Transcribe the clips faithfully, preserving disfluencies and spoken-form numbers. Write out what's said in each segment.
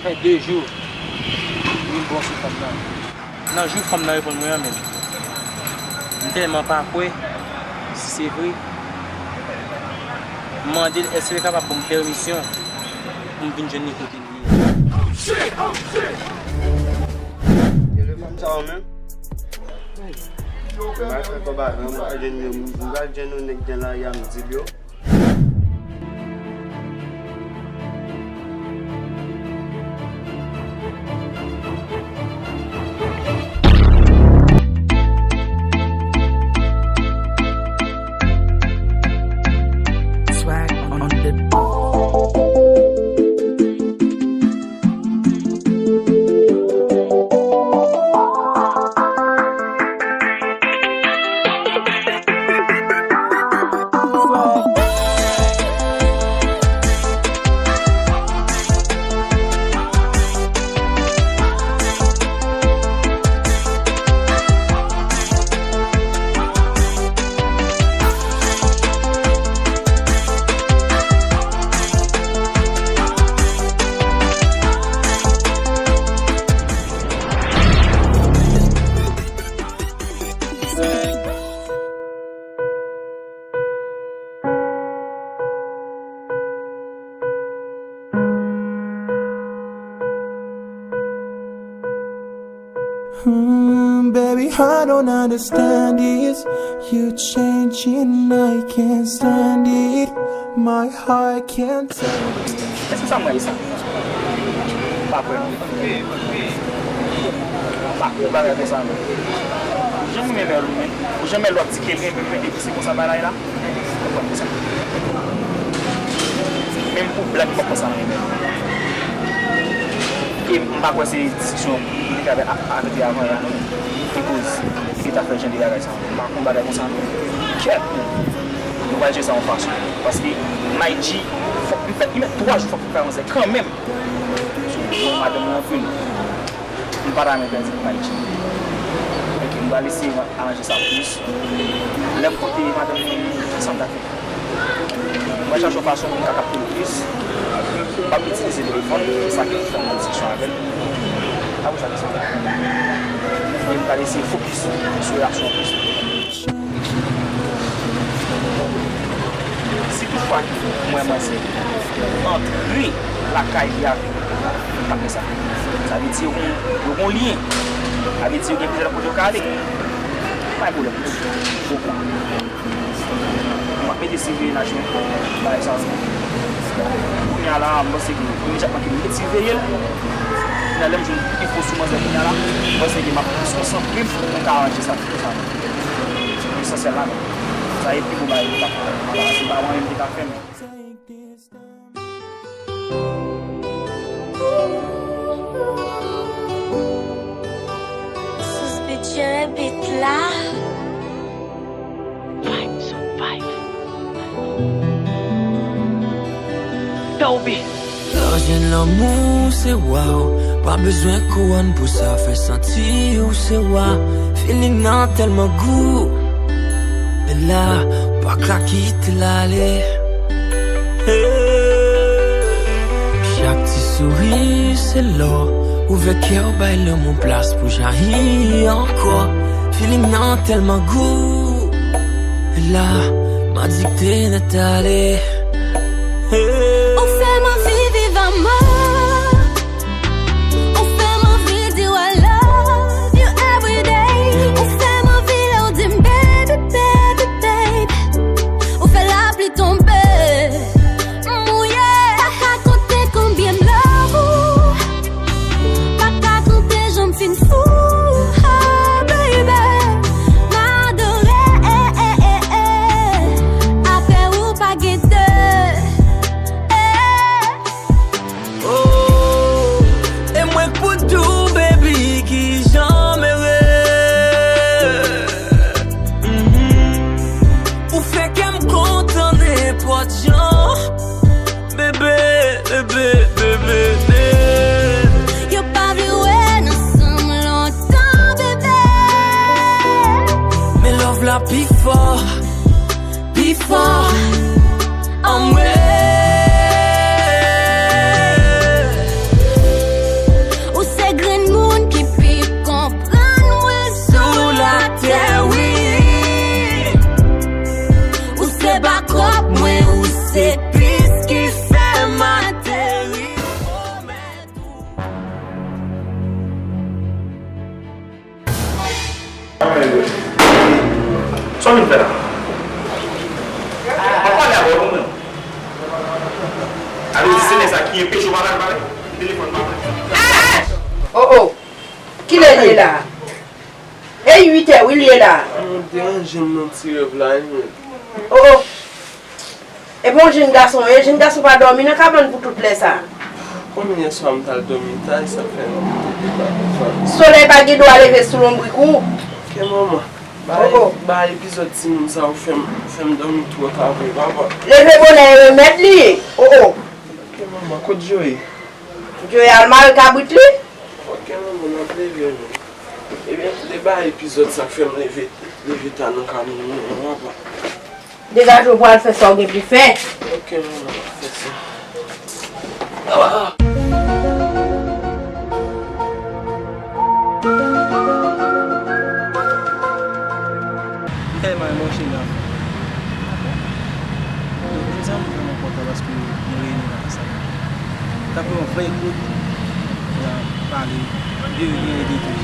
Fè de jou, wi, m bon sou fanm nan. Nan jou fanm nan reponn mwen an menm, m tèlman pa kwè si se vre. M mande l èske l kapab ban m pèmisyon pou m vin jwenn li kote l ye. Telefòn sa ou menm? M pral fè kòb avè w, m pral jwenn yo, m pral jwenn yon nèg gen lari a, m di l yo. Swag on the Hmm, baby, I don't understand this. You changing, I can't stand it. My heart can't take it. Èske sa mwen sa? Pa kwè. Pa kwè bagay konsa non. Jan mwen menm, ou janm wè lòt di ke l renmen mwen epi se konsa bagay la. Konprann sa. Menm pou blag, m pa konsa renmen. E m pa kwè se diskisyon li te avè, avè te avan ya non. Ki koz li te ta fè jan de bagay sa. M pa konn bagay konsa non. Kèt. Nou pral jere sa yon fason. Paske May G, fòk m fè, li mèt twa jou, fòk m fè yon zèk kanmenm. Sou madanm mwen anpil. M pa ta renmen pèdi pou May G. Oke, m pral eseye aranje sa plis. Lè m pote madanm mwen, sa m ta fè. Mwen chache yon fason pou m ka kapte l plis. M p ap itilize telefòn, se sa ki fè m nan diskisyon avè l. Apre sa, se sa. E m pral eseye fokis sou relasyon an plis. Si toutfwa mwen, mwen se antre lakay li avè m, m t ap fè sa. Sa vle di yo gon, yo gon lyen. Sa vle di yo gen plizyè lòt kote yo ka ale. Pa gen pwoblèm. Poko. M ap mete siveye nan jwen bagay sa yo. Kounye a la, m panse ke imedyatman ke m mete siveye l, nan lè m jwenn enfo sou manzè kounye a la, m panse ke m ap plis konsantre m pou m ka aranje sa, tout sa. Se pi esansyèl la menm. Sa e pi gwo bagay m t ap fè. Se pa mwen menm ki ta fè, men. Sus bitch, bit la. Vibes on vibes. Dope. Lè w jwenn lanmou se wa w, pa bezwen kouwòn pou sa fè santi w se wa. Feeling nan tèlman gou, e la, pa ka kite l ale. Hey. Chak ti souri se lò, ouvè kè w bay lanmou plas pou jayi ankò. Feeling nan tèlman gou, e la, m adikte nèt ale. Hey. Ou fè m anvi viv anmò. Ou fè m anvi di w I love you every day. Ou fè m anvi lè w di m baby, baby, baby. Ou fè lapli tonbe, m mouye. Pa ka konte konbyen m love ou. Pa ka konte jan m fin fou, oh baby. M adore, eh, eh, eh, eh. Apre ou pa gen de, eh. Oh, e mwen k pou di w, baby, kijan m ere. Mhm. Ou fè kè m kontan nenpòt jan. Bebe, bebe, bebe, bebe. Yo pa vle wè n ansanm lontan, bebe. Men love la pi fò, pi fò. Anmwey. Ki enpeche w pa pale, pale? Telefòn pa pale. Oh, oh. Kilè l ye la? E uit è wi l ye la. Mwen deranje m nan ti rèv la, wi, men. Oh, oh. Epi yon jenn gason, yon jenn gason pa dòmi nan kabann pou tout lè sa. Konbyen swa m t al dòmi ta, e sa fè m te pa konprann. Solèy pa gen dwa leve sou lonbrik ou. Ok, manman. Ba, oh, oh, ba epizòd timoun sa yo fè m, fè m dòmi twò ta vre, papa. Leve bonè e remèd li ye. Oh, oh. Ok, manman, kot Joe ye? Joe al mare kabrit li. Ok, manman, m ap leve, non. Ebyen, kite ba epizòd sa fè m leve, leve ta nan kabann nan, papa. Degaje w pou al fè sa w gen pou fè. Ok, manman, m ap fè sa. Tèlman emosyonan. Donk, jodi a, m vrèman kontan paske nou reyini nan kay sa. Tankou yon vrè kout, n ap pale de ryen e de tou.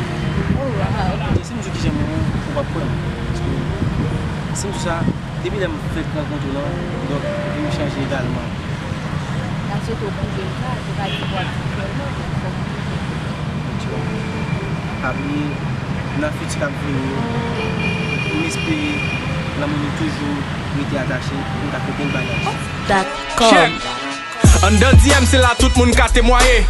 Oh, wow. E si m di w kijan m renmen w, ou p ap kwè m. Paske si m di w sa, depi lè m fèk rankontre w lan, donk, vi m chanje egalman. N ap swete w bouje l la, se pa di w ap di sèlman, men fòk ou bouje l. Pa bliye, nan fiti k ap vini yo, m espere lanmou nou toujou rete atache, pou n ka fè bèl bagay. Dot com. Anndan D M se la tout moun ka temwaye.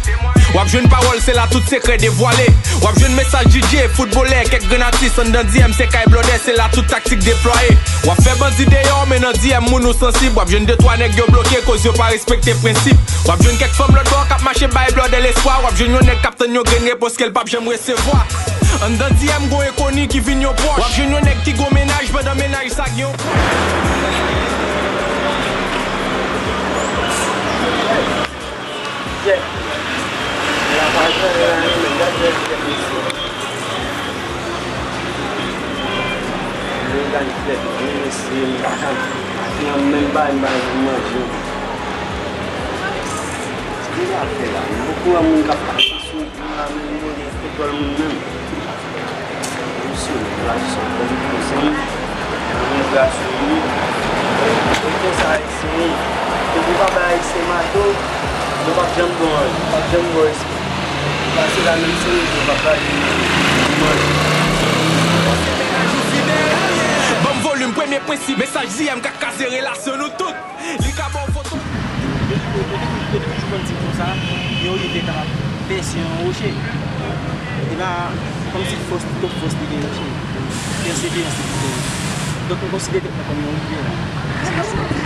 W ap jwenn pawòl, se la tout sekrè devwale. W ap jwenn mesaj D J, foutbolè, kèk grenn atis. Anndan D M se kay blòdè, se la tout taktik deplwaye. W ap fè bandi deyò, men nan D M moun ou sansib. W ap jwenn de twa nèg yo bloke, koz yo pa respekte prensip. W ap jwenn kèk fanm lòt bò k ap mache bay blòdè lespwa. W ap jwenn yon nèg k ap tann yon grenn repons ke l p ap janm resevwa. Anndan D M gon enkoni ki vin yon pwòch. W ap jwenn yon nèg ki gon mennaj pandan mennaj sa gen yon pwòch. Mwen gade flèt mwen, mesye, m pa ka. Maten an, m menm pa, m pa janm manje. Sa m pral fè la? M poko wè moun k ap pase sou wout mwen la, men m konnen se dwòl moun menm. Misye, m pral sot kòm kozen, m pral sou li. Ou konn sa, Ayisyen ye. Depi w pa bay Ayisyen mato, yo p ap janm ba w anyen, yo p ap janm ba w respè. Pase la menm se yo p ap ba w manje. Ban m volim, premye prensip, mesaj D M ka kraze relasyon nou tout. Li ka ba w foto. Yo, yo, yo, yo toujou konn di konsa, yon rivyè kapab pèse yon woche. E pa kòmsi fòs, twòp fòs li gen, non, cheri. Pèseverans li pi fò. Donk, m konsidere tèt mwen kòm yon rivyè la. M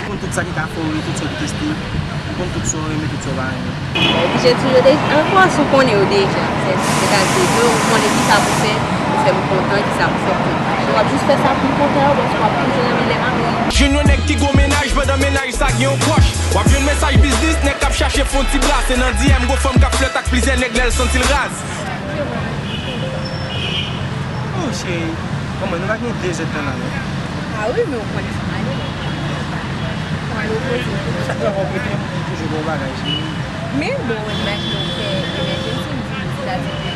konn tout sa ki ka fè w ri, tout sa w deteste. M konn tout sa w renmen, tout sa w pa renmen. Oblije di yo de-, ankò si w konnen yo deja. Se, se kalite yo, ou konnen kisa pou fè, pou fè m kontan, kisa pou fè m kontan. W ap jis fè sa pou m kontan, paske w ap toujou renmen lè m ap ri. Jwenn yon nèg ki gon mennaj pandan mennaj sa gen yon pwòch. W ap jwenn mesaj biznis, nèg k ap chache fè yon ti bra. Se nan D M gon fanm k ap flèt ak plizyè nèg lè l santi l raz. Oh, cheri, kòman nou pa gen de zèdtan la, non? Ah wi, men ou konnen sa m ale. Sa k fè w kote m toujou gon bagay, cheri? Men bon, imajine w fè emèjensi, m di w Etazini.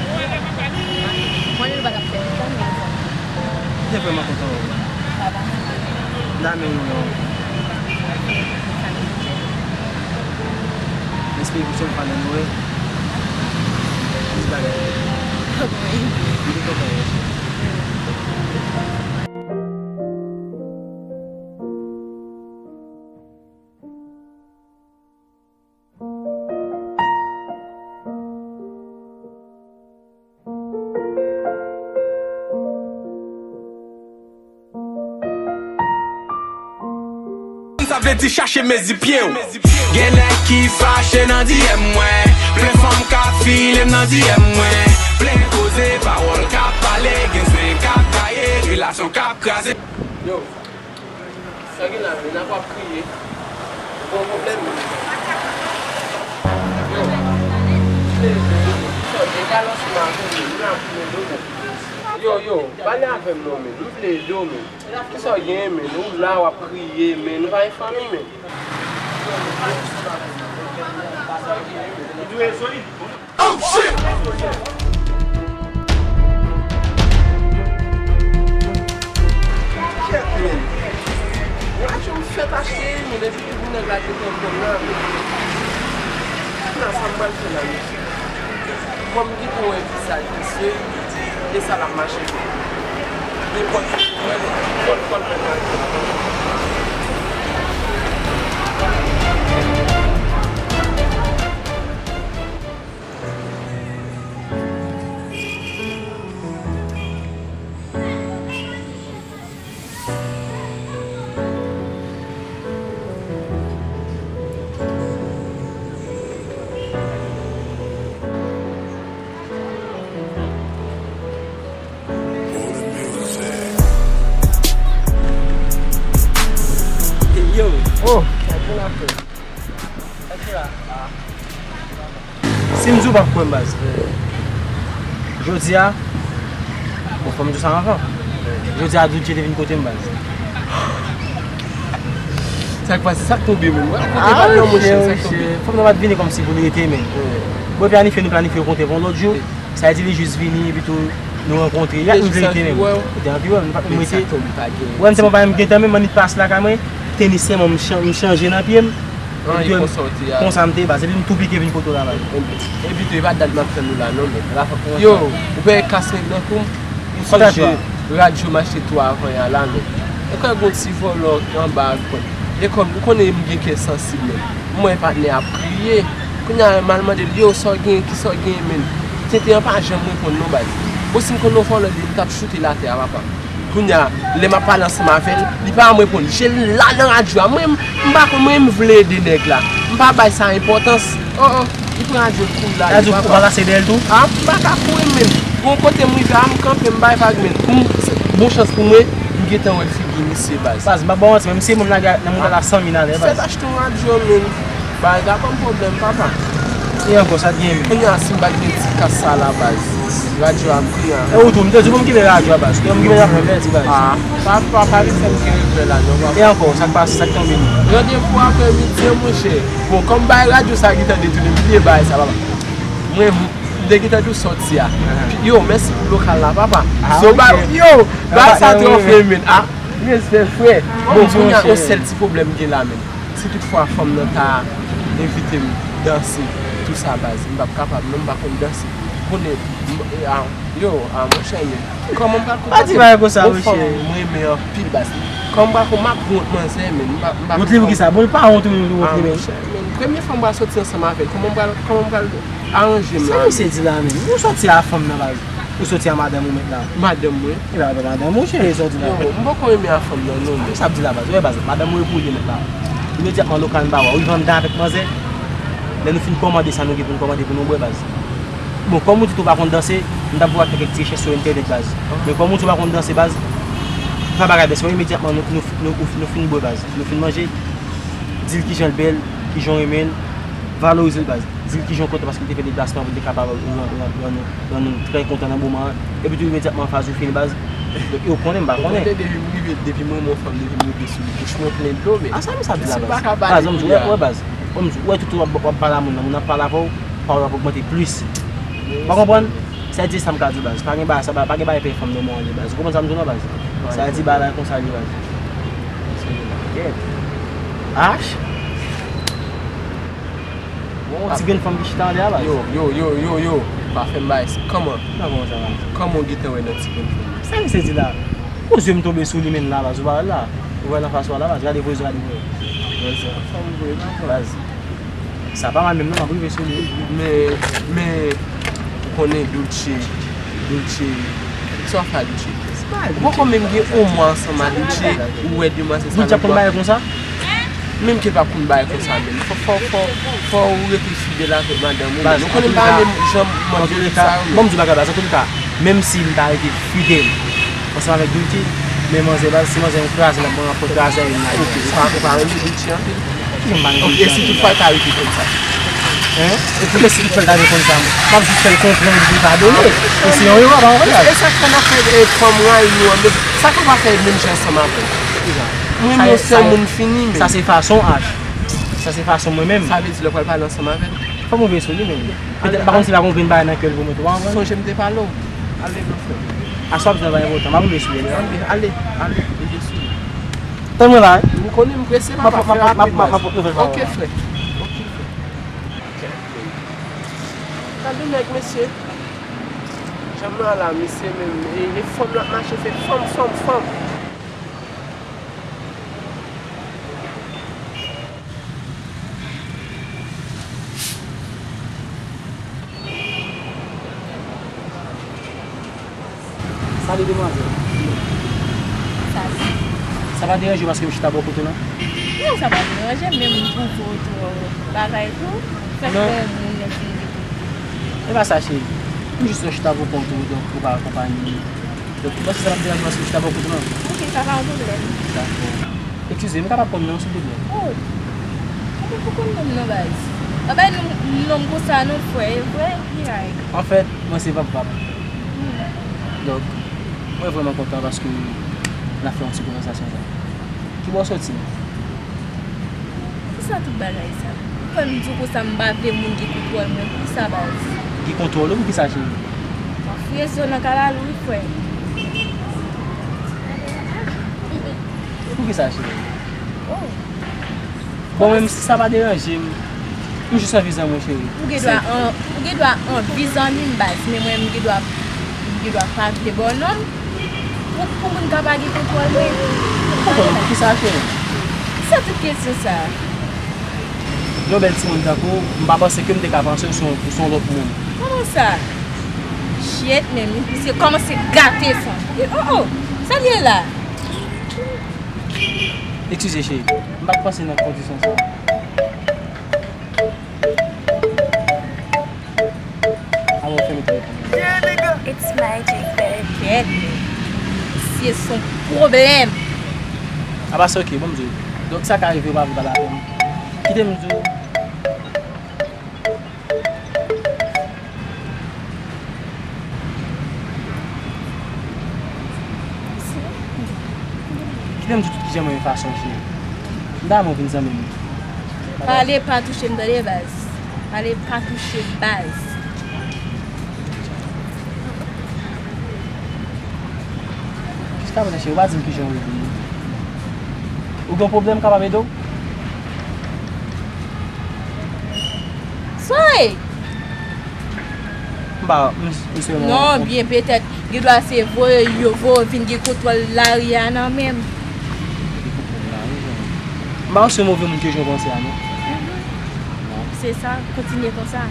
Mwen, nou pa t ap fè pita, men sa. M te vrèman kontan wè w. Papa. Dame ou non. M espere pwochèn fwa lè nou wè. Ti bagay. M te kontan wè w. Sa vle di chache mezi pye w. Gen nèg ki fache nan D M mwen. Plen fanm k ap file m nan D M mwen. Plen koze pawòl k ap pale. Gen zen k ap taye. Relasyon k ap kraze. Yo. Sa gen la menm, n ap ap kriye. Ou gon pwoblèm? Yo, m vle ede w, men. Kisa w gen? Kisa w gen? Deja lòske m avè w, men, m la pou ede w, men. Yo, yo, pale avè m non, men. M vle ede w, men. Kisa w gen, men? Ou la, w ap kriye, men. Nou pa yon fanmi, men. Ou dwe solid. Oh, shit! Shit, man. Yon aksyon m fèt achte, men depi ki pou nèg la te pran kòb la, men. Sa m pral fè la, mesye. Kòm m gentan wè vizaj misye, e sa l ap mache fè. Nenpòt moun wè l, kòl kòl mwen pral fè. Yo. Oh, sa bon afè. Si m di w p ap kwè m baz. Jodi a, bon, fò m di w sa anvan. Jodi a, Doudje te vin kote m baz. Sa k pase, sa k tonbe menm? Mwen rakonte pa non, monchè, sa k tonbe. Fòk nou pa t vini kòmsi pou nou rete men. Bon, planifye, nou planifye kontre pou yon lòt jou. Sa vle di li jis vini epi tou nou rankontre. Li pa t menm vle rete menm. Li te anvi wè m, li pa t menm rete. Wè m tèlman pa menm gentan menm, m annik pase lakay mwen. Tenis sèlman m chan- m chanje nan pye m. Epi konsa w te a. Konsa m te ye baz. Epi m tou pike vin kote w la baz. Epi tou, e pa dat m ap tann ou la non, men. La fòk kòmanse. Yo, ou peye kas nèg nan kou m? Ou sonje radyo m achte tou avan yè a la, men. E kwè gon ti vòlò anba ak pòt. E kòm ou konnen m gen kè sansib, men. M wè patnè ap kriye. Kounye a, m al mande l, yo, sa w gen, kisa w gen, men? Tenten an pa janm reponn non, baz. Bon, si m konn yon vòlò li, m t ap choute l atè a, papa. Kounye a, lè m ap pale ansanm avè l, li pa janm reponn. Je l la nan radyo a. Mwen, m pa konn, mwen, m vle ede nèg la. M pa bay sa enpòtans. Oh, oh, li pran radyo l kouri l ale, papa. Ou pa pase dèyè l tou? A, m pa ka kouri, men. Gon kote m rive a, m kanpe, m bay vag, men. Pou m, bon chans pou mwen, m gentan wè figi misye, baz. Baz, m pa ba w manti, men misye moun lage nan mouda la san mil alè, baz. Fèt achte yon radyo, men. Baz, pa ban m pwoblèm, papa. E ankò, sa t gen, men? Kounye a, si m pa t gen ti kas sa la, baz. Radyo a m pran. E ou tou, m te di w pou m kenbe radyo a, baz. Ou te di w pou m kenbe radyo a, m pèdi, baz. A, pa, pa, pa vin fè m gen regrè la, non, papa. E ankò, sa k pase, sa k tonbe nou? Randevou aprè midi an, monchè. Bon, kòm bay radyo sa gentan detounen, m bliye bay sa, papa. Mwen, m te gentan di w sòti a. Yo, mèsi pou lokal la, papa. Zo ba, yo, bay sa twò fre, men. A, respè, frè. Bon, kounye a, yon sèl ti pwoblèm m gen la, men. Si toutfwa fanm nan ta envite m danse, tou sa, baz, m p ap kapab, non, m pa konn danse. Konnen, m, a, yo, a, monchè, men. Kòman m pral konpòte m? Pa di bagay konsa, monchè. Yon fanm mwen renmen anpil, baz. Kòman m pral konpòte m? M ap wont manzè, men. M pa, m pa. Wont li pou kisa? Bon, li pa wont ou menm, li wont li menm. A, monchè, men. Premye fwa m pral soti ansanm avè l. Kòman m pral, kòman m pral aranje m la? Sa misye di la menm? Ou soti a fanm nan, baz. Ou soti a madanm ou menm la? Madanm mwen. E pa madanm ou, cheri, sa w di la? Yo, m poko renmen a fanm nan, non, men. Sa ap di la, baz? Ou wè, baz, madanm ou e pou li menm la. Imedyatman, lokal m pa wè. Ou rive anndan avèk manzè. Lè nou fin kòmande sa nou gen pou nou kòmande pou nou bwè, baz. Bon, kòm ou di tou ou pa konn danse, m t ap voye fè kèk ti rechèch sou entènèt, baz. Men kòm ou di ou pa konn danse, baz, pa bagay danse, imedyatman nou, nou, nou, nou fin bwè, baz. Nou fin manje, di l kijan l bèl, kijan w renmen l, valorize l, baz. Di l kijan w kontan paske l te fè deplasman pou l te kapab rann, rann, rann nou, rann nou trè kontan nan moman an. Epi tou imedyatman fraz ou fini, baz. Donk, yo konnen, m pa konnen. Ou konnen depi m rive, depi m renmen yon fanm, depi m rive sou li, bouch mwen plen dlo, men. A, sa m sa di la, baz? Baz, m di w, wè, baz. Bon, m di w, wè, tout w ap, w ap pale a moun nan, moun ap pale avè w, pawòl ap ogmante plis. Ou pa konprann? Sa di sa m ka di w, baz. Pa gen bagay sa, pa gen bagay pè fanm nan mwen, baz. Ou konprann sa m di w la, baz? Sa di bagay la konsa li, baz. Ach. Bon, ti grenn fanm ki chita anlè a, baz. Yo, yo, yo, yo, yo. Pa fè m bagay sa. Kòman? Nan kòman sa, baz? Kòman w gentan wè nan ti grenn fanm? Sa misye di la? Kou zye m tonbe sou li menm la, baz. Ou pa wè l la? Ou wè l anfas ou a la, baz. Gade vo zye, gade vo. Baz. Sa pa mal menm non, m ap rive sou li. Men, men, ou konnen Doutche, Doutche, sa w ap fè a Doutche? Ou poko menm gen yon mwa ansanm a Doutche, ou wè demwazèl sa. Doutche ap konn bagay konsa? Menm ke l p ap konn bagay konsa menm. Fò, fò, fò, fò ou rete fidèl avèk madanm ou. Baz, ou konnen m pa renmen jan mòd sa yo. Bon, m di w bagay, baz, antouleka, menm si m ta rete fidèl ansanm avèk Doutche, men manzè, baz, si manzè yon kraze, l ap ban m fò kraze a vin la. Ok, ou pa, ou pa renmen Doutche anpil? Kijan m pa renmen Doutche anpil? Ok, e si tout fwa l ta rete konsa? Hein? E poukisa si tout fwa l ta rete konsa? M ap jis fè l konprann epi l padone. E se yon erè, pa yon erè. E sa k fè n ap fè, e, fanm rayi nou an, men sa k fè w pa fè menm jan ansanm avè l? Kijan? Mwen renmen yon sèl moun fini, men. Sa se fason, Ach. Sa se fason mwen menm. Sa vle di lè w pral pale ansanm avè l? Fò m rive sou li menm. Petèt, m pa konn si l pa gen yon grenn bagay nan kè l pou mwen tou, pa konprann? Sonje m te pale w. Ale non, frè. Aswè ap di nan bagay enpòtan, m ap rive sou li. Ale, ale, ale, rive sou li. Tann mwen la, wi. M konnen m prese, papa, fè rapid, baz. M ap pot nouvèl, papa. Ok, frè. Ok, frè. Gade nèg mesye. Jan m nan la, misye menm, e, e fanm l ap mache, se fanm, fanm, fanm. Salut demwazèl. Salut. Sa pa deranje w paske m chita bò kote w la? Non, sa pa deranje m, men m twouve w twò bagay tou. Fèk non. Fè moun nan fin E pa sa, cheri. M jis wè w chita bò kote w, donk ou pa akonpaye m. Donk, ou panse sa p ap deranje w paske m chita bò kote w la? Ok, sa pa yon pwoblèm. Dakò. Eskize, m kapab konn non w, silvouplè? Oh, kòman pou konn non m nan baz? Pa bay non, non m konsa non, frè, e vre? Anfèt, mwen se Vap Vap. Hmm. Donk, mwen vrèman kontan paske n ap fè yon ti konvèsasyon sa. Ki bò w soti? Poukisa tout bagay sa? Ou kwè m di w konsa m pa vle moun gen kontwòl mwen? Poukisa, baz? Gen kontwòl ou poukisa, cheri? W ap fouye zye w nan kalalou, wi, frè. Poukisa, cheri? Oh. Bon, menm si sa pa deranje m, m jis anvi zanmi w, cheri. Ou gen dwa an-, ou gen dwa anvi zanmi m, baz, men mwen, m gen dwa, m gen dwa pa vle ba w non m. Pou, pou moun ka pa gen kontwòl mwen. Konprann, poukisa, cheri? Sa tout kesyon sa? Yon bèl timoun tankou w, m pa panse ke m te ka panse w se yon, se yon lòt moun. Kòman sa? Shit, men misye kòmanse gate sa. Oh, oh, sa l ye la? Eskize, cheri. M pa t panse nan kondisyon sa. Avan w fèmen telefòn nan. It's magic, babe. Kèt, men. Misye se yon pwoblèm. A pa sa, ok, ban m di w. Donk, sa ka rive, w pa vle pale avè m. Kite m di w. Kite m di w tout kijan mwen renmen fason w, cheri. M ta renmen w vin zanmi m. Pale pa touche m tande, baz. Pale pa touche m, baz. Jiskaprezan, cheri, ou pa di m kijan w ye. Ou gen pwoblèm, m kapab ede w? Soy! M pa, m, m sèlman. Non, byen petèt, gen dwa se voye yo, voye w vin gen kontwòl lari a nan men m. M pa yon se move moun ke jan w panse a, non. Mhm. Non. Se sa, kontinye konsa.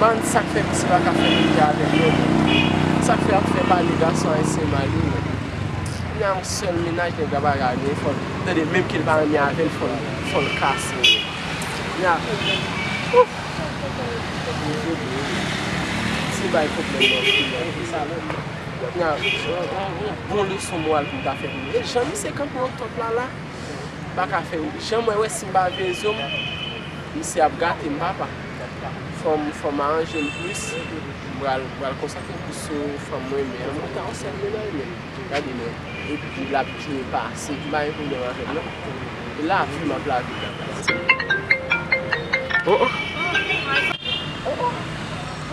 Bann sa k fè misye pa ka fè menm jan avèk nou. Sa k fè y ap fè pale gason ayisyen mal, wi, men. Kounya yon sèl mennaj nèg la pa ka gen, fò l, tande, menm ke l pa renmen avè l, fò l, fò l kase. Kounya, ouf! Se bay pwoblèm nan, kounya. Kounya, yon, yon, yon bon leson moral pou m ta fè pou nou. E jan misye kanpe yon tòp la la, m pa ka fè jan mwen wè si m pa veye zye m, misye ap gate m, papa. Fò m, fò m aranje m plis. M pral, m pral konsantre m plis sou fanm mwen renmen an. M kontan yon sèl mennaj, men gade, men, epi l ap byen pase, m pa gen pwoblèm avè l, non. E lavi m ap lavi la. Oh, oh. Oh, oh.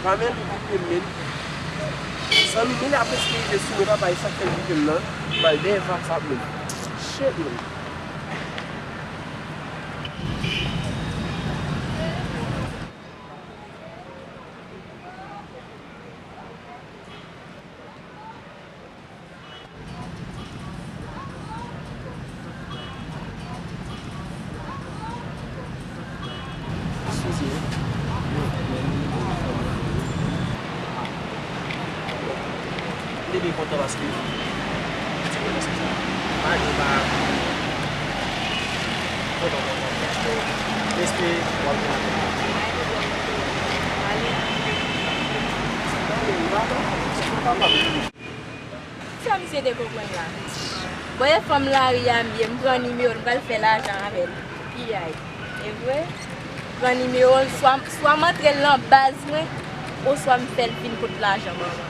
Papa, men li koupe m, men. Zanmi, men li ap eskize sou mwen, papa, e sa k fè l koupe m nan. M al dèyè WhatsApp, men. Shit, men. Eskize. M te byen kontan paske ti relasyon sa. Pa gen pa. Kontan, kontan. Respè, w ap gen apèl. Sa misye te konprann la? Bon, e fanm lari a m ye, m pran nimewo l, m pral fè lajan avè l. Piyay. E vre? Pran nimewo l, swa, swa m antre l nan baz mwen, oswa m fè l vin pot lajan manman.